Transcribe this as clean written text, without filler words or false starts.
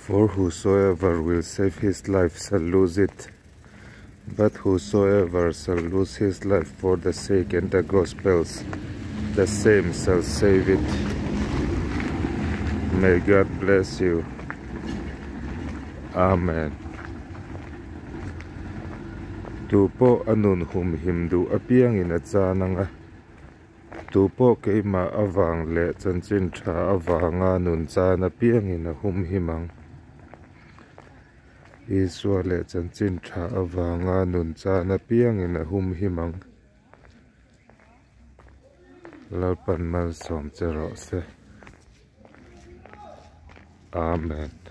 For whosoever will save his life shall lose it, but whosoever shall lose his life for the sake and the gospel's, the same shall save it. May God bless you. Amen. Tu pawh a nun humhim duh apiangin a chan ang a, tu pawh keimah avang leh chanchin tha avanga nun chan apiangin a humhim ang. Isua leh chanchin tha avanga nun chan apiangin a humhim ang. Lalpan malsawm che rawh se. Amen.